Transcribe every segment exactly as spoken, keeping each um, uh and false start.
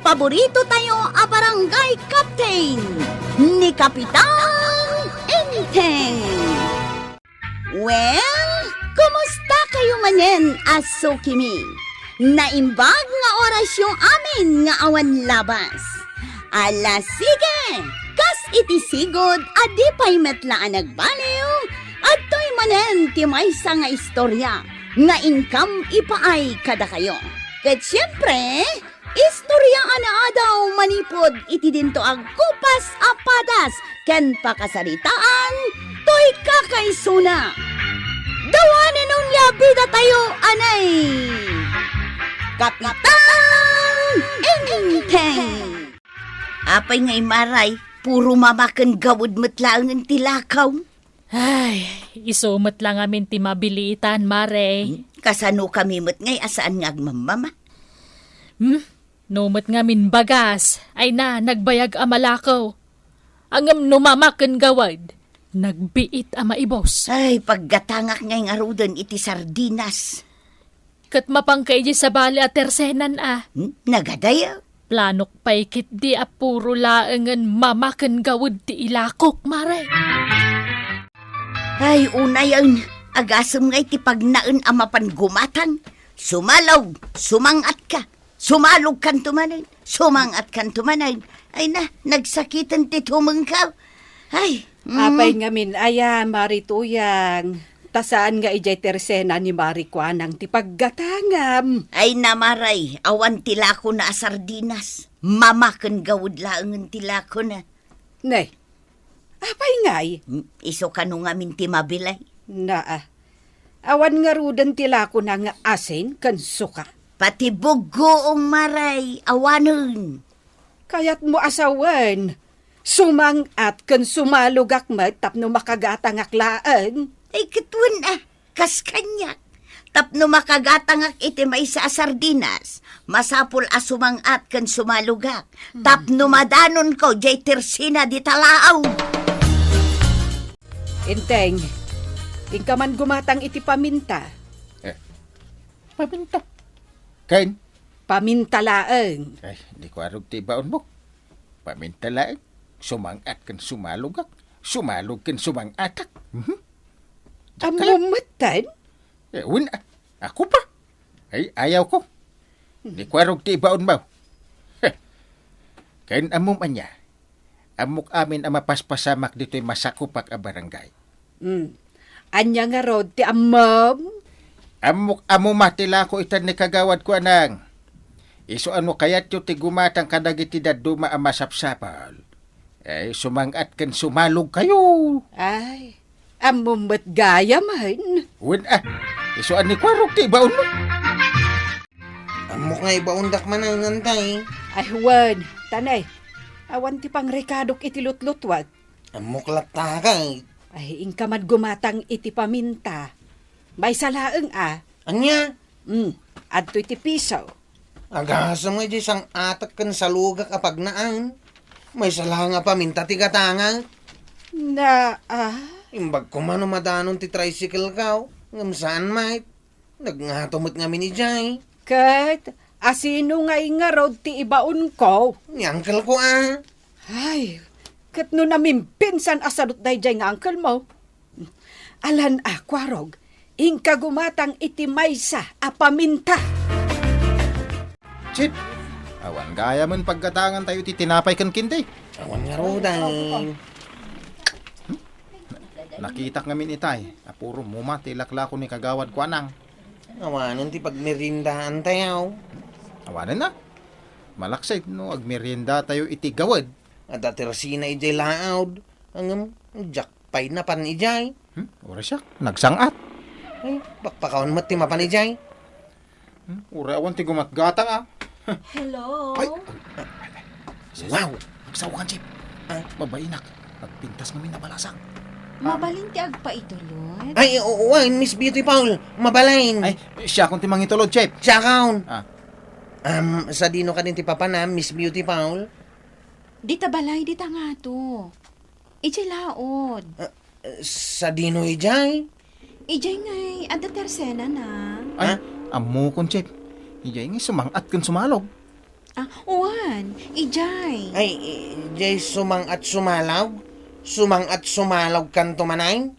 paborito tayo a barangay captain, ni Kapitan Enteng. Well, kumusta kayo manen a sukimi? Naimbag nga orasyo amin nga awan labas. Ala, sige! Kas iti sigud a di pay met la a nagbaliw, adtoy manen ti maysa nga istorya nga inkam ipaay kadakayo. Ket siempre, istorya a naadaw manipud iti dinto a gupas a padas ken pakasaritaan toy kakaisuna. Dawanen onia bidatayo, anay! Kapitan Enteng! Apay nga imaray, puro mama ken gawed met laengen ti lakaw. Ay, isu met la ngamin ti mabiliitan, Mare. Hmm? Kasano kami met ngay a saan nga agmammama? Hmm? No met ngamin bagas, ay na, nagbayag a malakaw. Ngem no mama ken gawed, nagbiit a maibus. Ay, paggatangak ngay ngaruden iti sardinas. Ket mapanka idiay sabali a tersenan a. Hmm? Nagadayo. Planok pay ketdi a puro laengen mama ken gawed ti ilakok, Mare. Ay, unayen, agasem ngay ti pagnaen a mapan gumatang. Sumalog, sumang-atka. Sumalogkanto manen, sumang-atkanto manen. Ay na, nagsakiten ti tumengko. Ay, mm. Apay ngamin aya, Mari Tuyang? Ta saan nga idiay tersena ni Mari Kuanang ti paggatangam? Ay na, Maray, awan ti lakona a sardinas. Mama ken gawed laengen ti lakona. Ne, apay ngay? Hmm, isu kano ngamin ti mabilay? Naa. Awan ngaruden ti lakona nga asin ken suka. Pati buggoong, Maray, awanen. Kayatmo a sawen, sumang-at ken sumalogak met tapno makagatangak laeng? Ay, ket wen a, kas kaniak. Tapno makagatangak iti maysa a sardinas, masapul a sumang-at ken sumalogak. Hmm. Tapno madanonko diay tersena dita laaw. Enteng, inka man gumatang iti paminta. Eh, paminta? Ken? Paminta laeng. Ay, di ko arog ti ibaonmo. Paminta laeng. Sumang-at ken sumalogak. Sumalog ken sumang-atak. Mhm. Ammom metten? Eh, wen, a-, ako pa. Ay, ayaw ko. Di ko arog ti ibaonmo. Heh. Ken ammom ania? Ammok amin a mapaspasamak ditoy masakupak a barangay. Hmm. Ania ngarud ti ammom? Ammok a mama ti lako itan ni Kagawad Kuanang. Isu a no kayatyo ti gumatang kadagiti dadduma a masapsapul, ay, sumang-at ken sumalogkayo. Ay, ammom met gayamen. Wen a, isu a ni Kuarog ti ibaonmo. Ammok nga ibaondak manen, Enteng. Ay, wen, tanay. Awan ti pangrekadok iti lutlutuak. Ammok latta ket. Ay, inka man gumatang iti paminta. Maysa laeng a. Ania? Hmm, adtoy ti piso. Agasem nga idiay sang-atak ken salogak a pagnaen. Maysa laeng a paminta ti gatangak. Na, ah? Imbag koma no madanon ti tricycle ko, ngem saan met. Nagngato met ngamin idiay. Ket asino ngay ngarud ti ibaonko? Ni uncle ko a. Ay, ket no namimpinsan a sadut daydiay nga uncle mo. Alan a, Kuarog, inka gumatang iti maysa a paminta. Chip, awan gayamen paggatangan tayo ti tinapay ken kindi. Awan ngaruden. Nakitak ngamin itay a puro mama ti laklako ni Kagawad Kuanang. Awanen ti pagmeriendaan tayo. Awanen na. Malaksid no agmerienda tayo iti gawed. Adda tersena idiay laod. Ngem, diak pay napan idiay. Hmm? Uray siak, nagsang-at. Ay, pakpakawan met ti mapan idiay. Hmm? Uray awan ti gumatgatang, a. Hello? Ay! Wow! Agsaokan, Chip. Ah? Mabainak. Agpintas ngamin a balasak. Mabalin ti agpaitulod? Ay, oo, ay, Miss Beautiful. Mabalin. Ay, siakon ti mangitulod, Chip. Siakon. Ah. Um, sadino kadin ti papana, Miss Beautiful? Dita balay, dita ngato. Idiay laod. Ah, sadino idiay? Idiay ngay, adda tersena na. Ay, ha? Ammokon, Chip. Idiay ngay sumang-at ken sumalog. Ah, wen, idiay. Ay, idiay sumang-at sumalaw? Sumang-at sumalawkanto manen?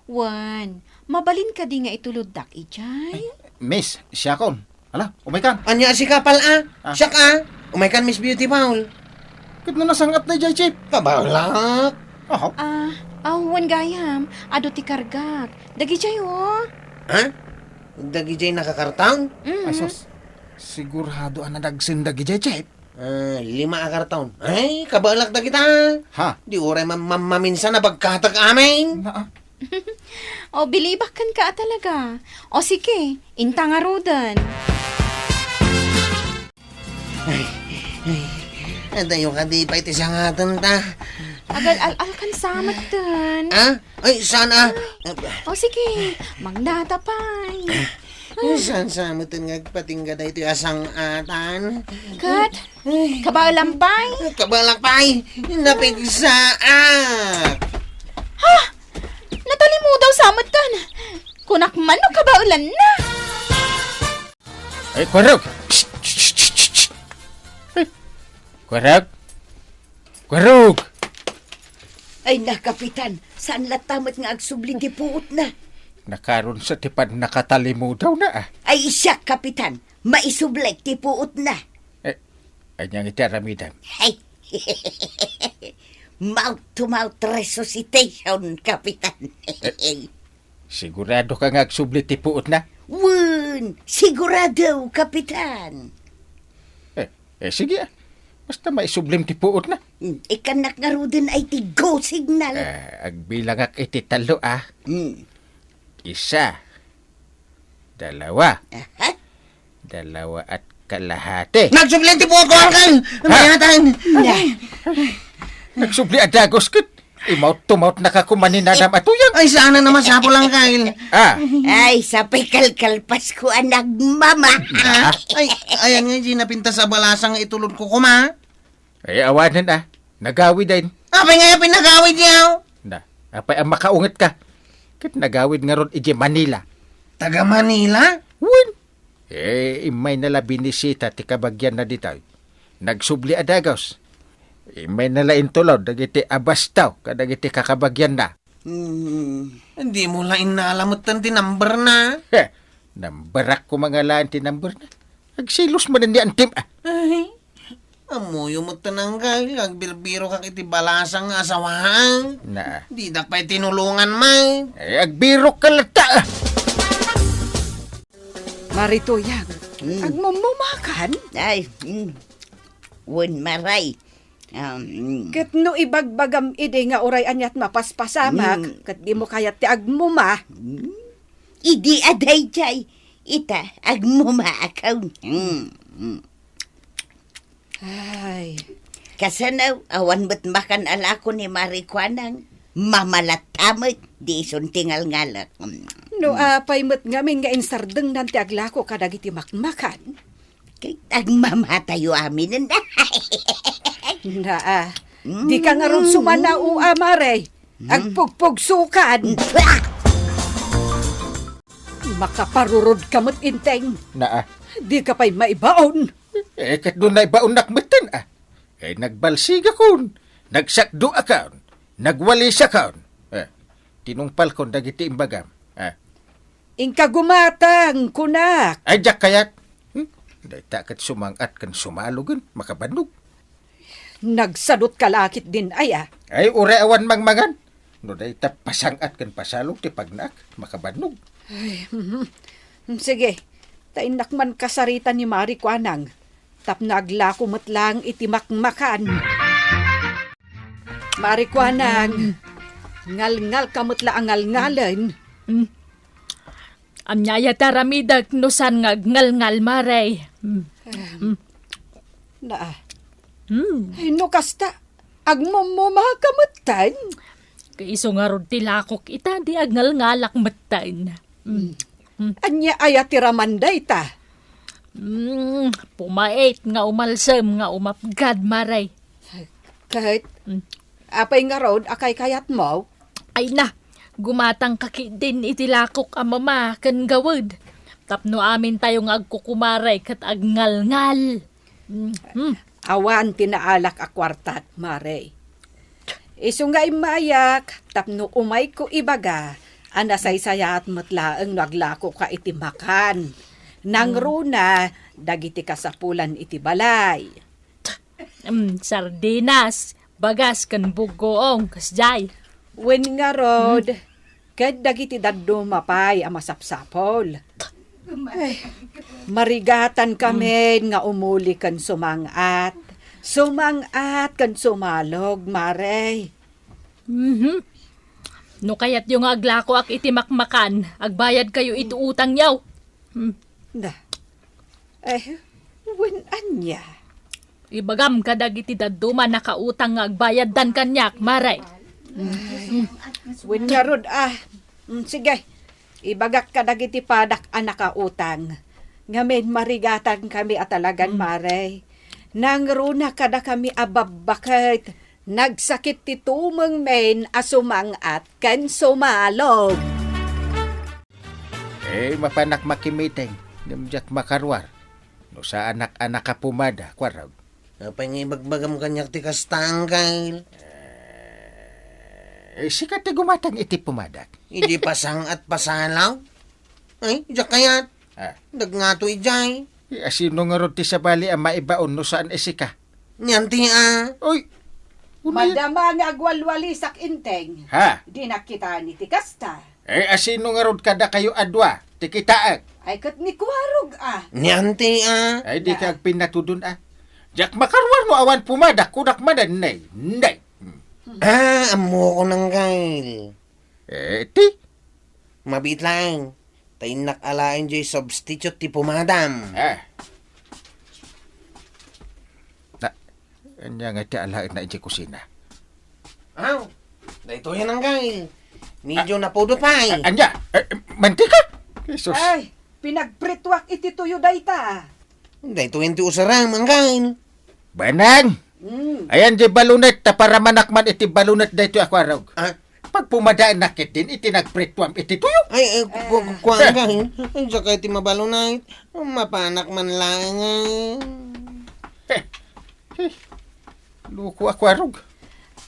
Wen, mabalin kadi nga ituloddak idiay? Ay, miss, siakon. Ala, umaykan. Ania a sika pal a? Ah. Siak a. Umaykan, Miss Beautiful. Ket no nasang-at na idiay, Chief? Kabaelak. Aha. Ah, ah, wen gayam, adu ti kargak. Dagidiay, o. Ha? Dagidiay nakakartang? Mm. Ay, sus. Sigurado a nadagsen dagidiay, Chief. Ah, lima a karton. Ay, kabaelak dagita. Ha? Di uray mam-, mam-, maminsan a bagkatak amin. Na, ah. O, bilibak kenka a talaga. O, sige, inta ngaruden. Ay, ay, adayo kadi pay ti sangaten ta. Agal-al-alkan sa metten. Ah? Ay, saan a? O, sige, mangdata pay. Saan sa metten nga agpatingga daytoy a sang-atan? Ket, ay, kabaelam pay? Kabaelak pay. Napigsaak. Ha? Natalimudaw sa metten. Kunak man no kabaelanna. Ay, Kwerog! Shh, shh, shh, shh, shh. Ay, Kwerog! Kwerog! Ay na, Kapitan, saan latta met nga agsubli ti puotna? Nakarunsa ti pannakatalimudawna, ah. Ay, siak, Kapitan, maisublek ti puotna. Eh, ania nga iti aramidem? Ay, mouth to mouth resuscitation, Kapitan. Eh, sigurado ka nga agsubli ti puotna? Wen, sigurado, Kapitan. Eh, eh, sige, ah. Basta maisublim ti puotna. Hmm, ikannak ngaruden ay ti go signal. Ah, agbilangak iti tallo, ah. Hmm. Isa. Dalawa. Aha. Dalawa at kalahati. Nagsubli ti puotko, Angkel! Ha? Mayatan! Na. Nagsubli a dagos ket imouth to mouth na ka kuman ni Nanam a Tuyang. Ay, saan a masapul, Angkel. Ah. Ay, sapay kalkalpasko a nagmama. Ah, ay, ayan nga, di napintas a balasang itulodko kuma. Ay, awanen, ah. Nagawid, ay. Apay nga, apay nagawid, yaw? Na, apay a makaunget ka. Ket nagawid ngarud iti Manila. Taga Manila? Wen. Eh, immay na la binisita ti kabagianna ditoy. Nagsubli a dagos. Immay na la intulod dagiti abastaw kadagiti kakabagianna. Hmm. Dimo la innala metten ti numberna? Heh, numberak koma nga laeng ti numberna. Agselos manen ni Antim, ah. Ay, ammoyo metten, Angkel, agbirbirokak iti balasang nga asawaak. Na. Didak pay tinulongan, may. Ay, agbirok ka latta, ah. Mari Tuyang, hmm, agmummumakan? Ay, hmm. Wen, Maray. Um, ket no ibagbagam idi nga uray aniat mapaspasamak, hmm, ket dimo kayat ti agmuma. Hmm. Idi a daydiay, ita, agmuma a kaw. Hmm. Hmm. Ay. Kasano, awan met makan a lako ni Mari Kuanang, mamalatta met, di isun ti ngalngalak. Hmm. No apay met ngamin nga insardengnan ti aglako kadagiti makmakan? Ket agmamatayo aminen. Naa, mm, dika ngarud sumanao, a, Mare. Mm. Agpugpugsukan. Makaparurodka met, Enteng. Naa. Dika pay maibaon. Eh, ket no naibaonnak metten, ah. Eh, nagbalsigakon, nagsakdoakon, nagwalisakon. Eh, tinungpalkon dagiti imbagam. Eh. Inka gumatang, kunak. Ay, diak kayat. Hmm? Dayta ket sumang-at ken sumalogen, makabannog. Nagsadutka la ketdin aya? Ay, uray awan mangmangan. No dayta pasang-at ken pasalog ti pagnaak, makabannog. Ay, mhm. Sige, ta innak man kasarita ni Mari Kuanang, tapno aglako met laeng iti makmakan. Mari Kuanang, ngalngalka met la a ngalngalen. Mm. Ania aya ti aramidek no saan nga agngalngal, Mare? Mm. Mm. Naa. Mm. Ay, no kasta, agmumumaka metten. Kaiso ngarud ti lakok ita, di agngalngalak metten. Mm. Mm. Ania aya ti raman dayta? Mm, pumait nga umalsem nga umapgad, Mare. Ket, mm, apay ngarud a kaykayatmo? Ay na, gumatangka ketdin iti lakok a mama ken gawed. Tapno amintayo nga agkukumare ket agngalngal. Hmm. Awan ti naalak a kuartak, Mare. Isu nga immayak tapno umayko ibaga a nasaysayaat met laeng no aglakoka iti makan. Nangruna dagiti kasapulan iti balay. Mm, sardinas, bagas, ken buggoong, kasjay. Wen ngarud, ket dagiti dadduma pay a masapsapul. Ay, marigatan kamin nga umuli ken sumang-at. Sumang-at ken sumalog, Mare. Mhm. No kayatyo nga aglakoak iti makmakan, agbayadkayo iti utangyo. Hmm. Na. Eh, wen ania? Ibagam kadagiti dadduma nakautang nga agbayaddan kaniak, Mare. Wen ngarud, ah. Mm, sige. Ibagak kadagiti padak a nakautang. Ngamin marigatan kami a talagan, Mare. Nangruna kadakami a babbaket. Nagsakit ti tumengmin a sumang-at ken sumalog. Eh, mapanak makimiteng, ngem diak makaruar. No saanak a nakapumada, kuarog. Apay nga ibagbagam kaniak ti kasta, Angkel? Eh, sika ti gumatang iti pumadak. Idi pasang-at pasalog? Ay, diak kayat. Ah. Dagngato idiay. Eh, asino ngarud ti sabali a maibaon no saan isika? Ni Auntie, ah. Oy! Unay- Madama nga agwalwalisak, Enteng. Ha? Di nakita ni ti kasta. Eh, asino ngarud kadakayo a dua ti kitaek? Ay, ket ni Kuarog, ah. Ni Auntie, ah. Ay, di ka agpinnatudon, ah. Diak makaruar no awan pumadak, kunak manen, nay. Nay. Hmm. Ah, ammok, Angkel. Eh, ti? Mabiit laeng. Ta innak alaen diay substitute ti pumadam. Ah. Na, ania nga ti alaenna idiay kusina? Aw, daytoy, Angkel. Medyo napudot pay. A-, ania? Eh, mantika? Jesus. Ay, pinagprituak iti tuyo dayta. Daytoy ti usarem, Angkel. Beneng! Mm. Ayan di balunet, ta paramanak man iti balunet daytoy a kuarog. Ah? Pagpumadaennak ketdin iti nagprituam iti tuyo. Ay, eh, ku-, ku-, kuan ka, eh. Ay, diak kayat ti mabalunet. Mapanak man laeng, eh. Eh, eh, loko a kuarog.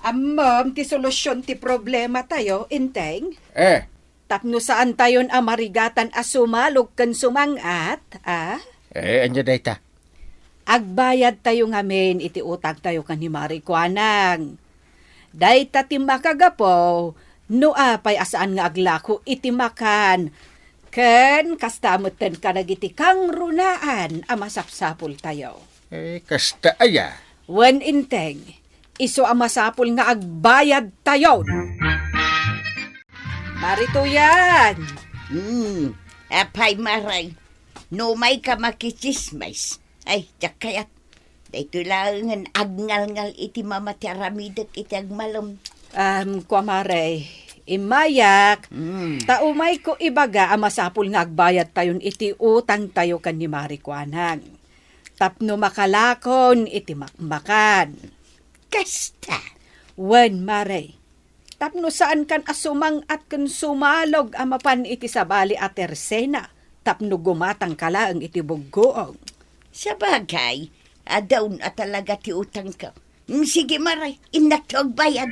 Ammom ti solusyon ti problematayo, Enteng? Eh. Tapno saantayon a marigatan a sumalog ken sumang-at, a? Eh, ania dayta? Agbayadtayo ngamin iti utangtayo ken ni Mari Kuanang. Dayta ti makagapu no apay a saan nga aglako iti makan, ken kasta metten kadagiti kangrunaan a masapsapultayo. Eh, kasta aya? Wen, Enteng, isu a masapul nga agbayadtayon. Marituyan! Hmm, apay, Maray, no umayka makitsismis. Ay, diak kayat. Daytoy laengen agngalngal iti mama ti aramidek iti agmalem. Am, kua, Maray, immayak, Hmm. ta umayko ibaga a masapul nga agbayadtayon iti utangtayo ken ni Mari Kuanang. Tapno makalakon iti makmakan. Kasta. Wen, Maray, tapno saankan a sumang-at ken sumalog a mapan iti sabali a tersena tapno gumatangka laeng iti buggoong. Sabagay, adaon a talaga ti utangko. Mm, sige, Maray, innakto agbayad.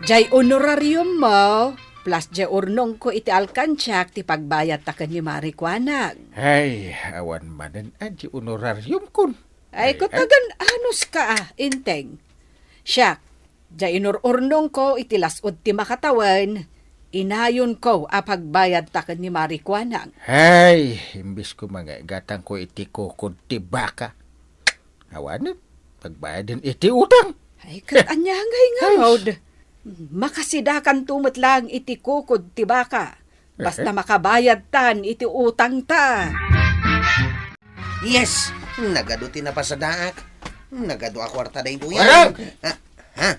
Jay honorariummo, plus jay urnongko iti alkansiak ti pagbayadta ken ni Mari Kuanang. Ay, awan manen a di honorariumkon. Ay, Ay, kutagan ay. Anuska, ah, Enteng. Siak, jay inur-urnongko iti las-ud ti makatawen, inayonko a pagbayadta ken ni Mari Kuanang. Ay, imbes ko mangigatangko iti kukod ti baka. Awanen, pagbayaden iti utang. Ay, ket ania ngay ngarud? Makasidakanto met laeng iti kukod ti baka. Basta Eh? makabayadtan iti utangta. Yes, nagadu ti napasadaak. Nagadu a kuarta daytoy. Warang! Ah, ha?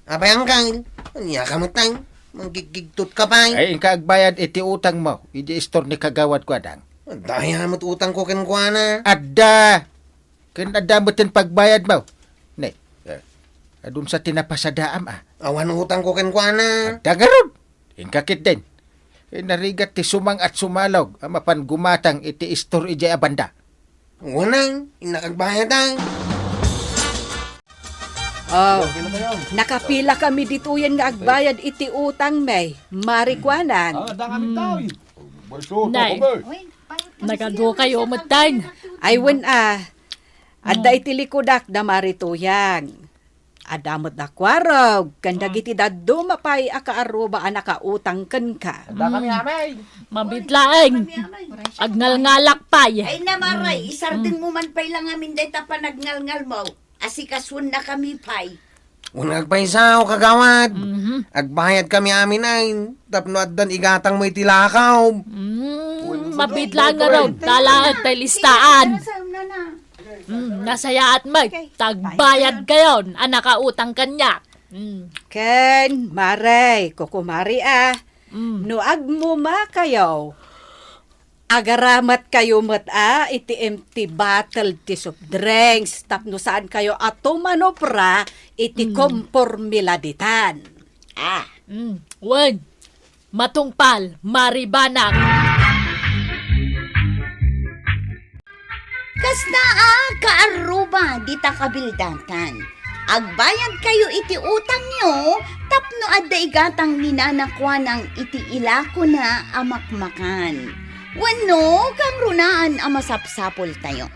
Apay, Angkel? Ania ka met, Tang? Manggigigtot ka pay? Ay, inka agbayad iti utangmo, idi istor ni Kagawad Kuanang. Adda aya met utangko kenkuana? Adda! Ken adda metten pagbayadmo. Ne, eh, adun sa ti napasadaam, ah. Awan utangko kenkuana. Adda ngarud. Inka ketdin. Eh, narigat ti sumang-at sumalog a mapan gumatang iti istor idiay a banda. Wen, innak agbayad, ay. Oh, nakapila kami ditoyen nga agbayad iti utangmi, Mari Kuanang. Ah, adda kami tayo. Nay, nagadukayo met, tay. Ay, wen, a. Adda iti likudak da Mari Tuyang. Adda met da Kuarog, ken dagiti dadduma pay a kaarruba a nakautang kenka. Adda kami amay. Mabit laeng. Agngalngalak pay. Ay, namaray, isardengmo man pay la ngamin dayta panagngalngalmo. Asikasuenna kami pay. Wen, agpaysa, o kagawad. Mhm. Agbayad kami amin ay, tapno addan igatangmo iti lakaw. Mm, mabit laeng ngarud, talaat tay listaan. Mm, nasayaat met, ta agbayad kayon a nakautang kaniak. Mm. Ken, Mari, kukumari a, mm, no agmumakayo, agaramat kayo met a iti empty bottle ti soft drinks tapno saan kayo a tumanupra iti, mm, kompormiladitan. Ah. Mm. Wen, matungpal, Mari Banang. Kasna a kaarruba dita kabildatan. Agbayad kayo iti utangyo tapno adda igatang ni Nana Kuanang iti ilakona a makmakan. Wenno, kangrunaan a masapsapultayo.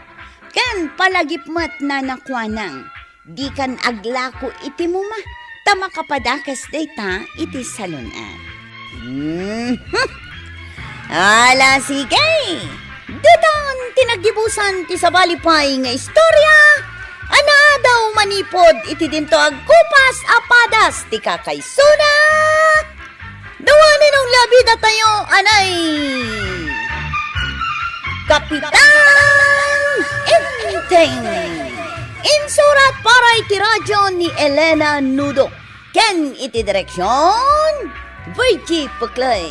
Ken palagip met, Nana Kuanang, dikan aglako iti muma, ta makapadakas dayta iti salun-at. Mhm. Ala, sige! Ditan ti naggibusan ti sabali pay nga istorya a naadaw manipud iti dinto agkupas a padas ti kakaisuna. Dawanen a labi datayo, anay! Kapitan Enteng. Insurat para iti radyo ni Elena Nudo. Ken iti direksyon, Virgie Puclay.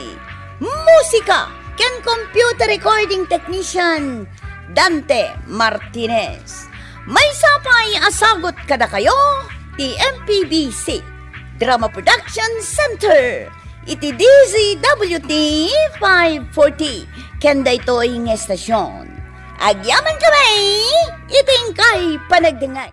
Musika ken computer recording technician, Dante Martinez. Maysa pay a sagut kadakayo ti M P B C Drama Production Center iti D Z W T five forty ken daytoy nga estasion. Agyaman kami iti inkay panagdengngeg.